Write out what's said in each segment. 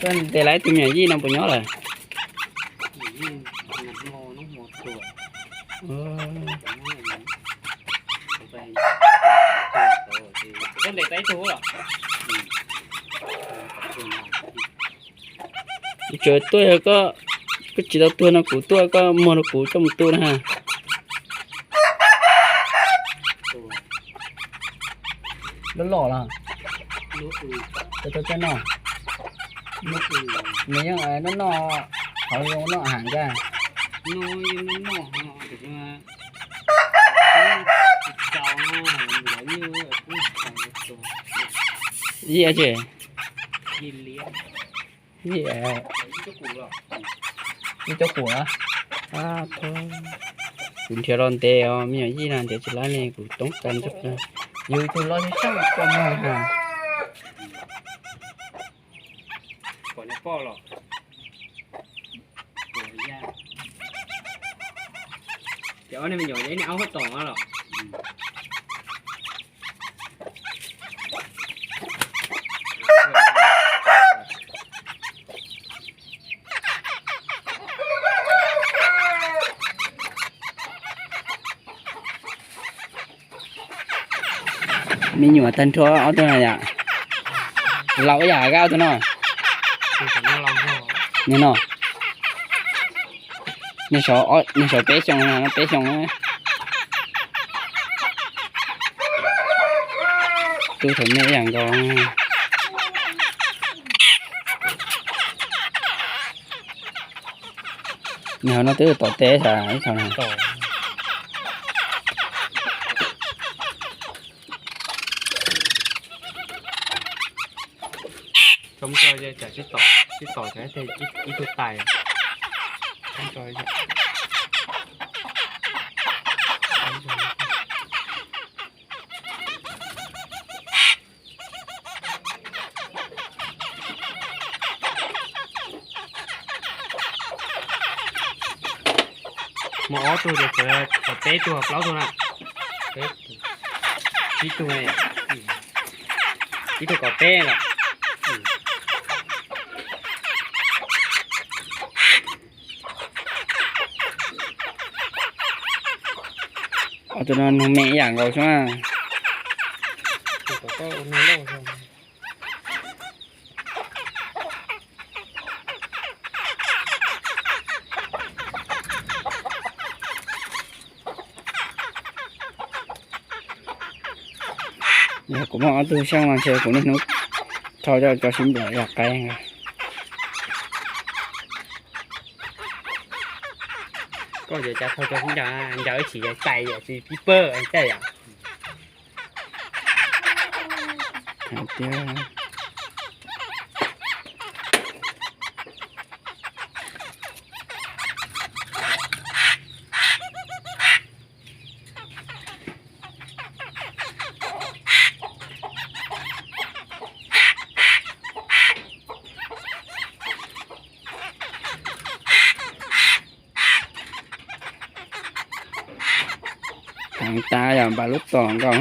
Ntes lawv tus me nyuam yij no puas nyob lawm? Tseem tuaj, koj tsis tau tuaj no kuv tuaj, koj muag rau kuv coj mus tu na. Loj loj los? Tau coj noj. Nws yeej noj noj, qhov zoo noj heev thiab. Yij tsis? Yij, yij cuaj pua los? Kuv nrhiav los ntev os, me nyuam yij no nrhiav tsis laib li, kuv toob kas ntsuag. Yus tus loj tshaj koj muag na. Pom nws poj los. Ces ob niag me nyuam ces ib niag aub huab toom los. Me nyuam tag nrho ob tug no yom. Laus ib yam kab ob tug no. Niag no, niag saum peb xyoos no, peb xyoos na. Tub thaum me ib yam nkaus. Nws hauv no twb tom teb xwb ib thaum no. Tso, sib tom, sib tom, ib tug tais. Muaj ob tug ces kom peb tug plaub tug na. Ib tug, ib tug kom peb lawm. Ob tug no noog me ib yam nkaus xwb. Yog kuv muaj ob tug xyooj no ntshe kuv niaj hnub thau coj tso sib nplawm yog qaib. Koj yuav cas thau cov ncaws, ncaws ib chim yog cais yom, tsis pib pawg tej yom. Heev tas yog npaj lub tom nkaus.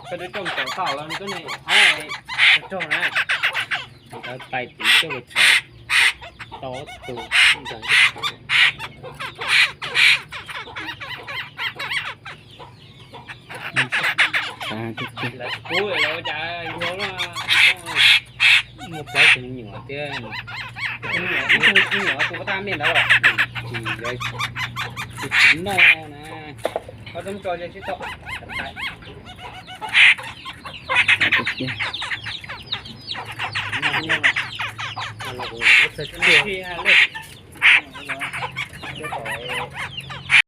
Koj twb coj mus tom tau los nws koj ne, rog na. Tais tiv coj mus txhawv tau tus ntawd. Lawv tsis pub lawv ua cas yuav muaj plaub tus me nyuam thiab. Tus me nyuam ib tug me nyuam tus ko taj me ntawd los tsis, tsis noj na. Koj txhob tso sib tom.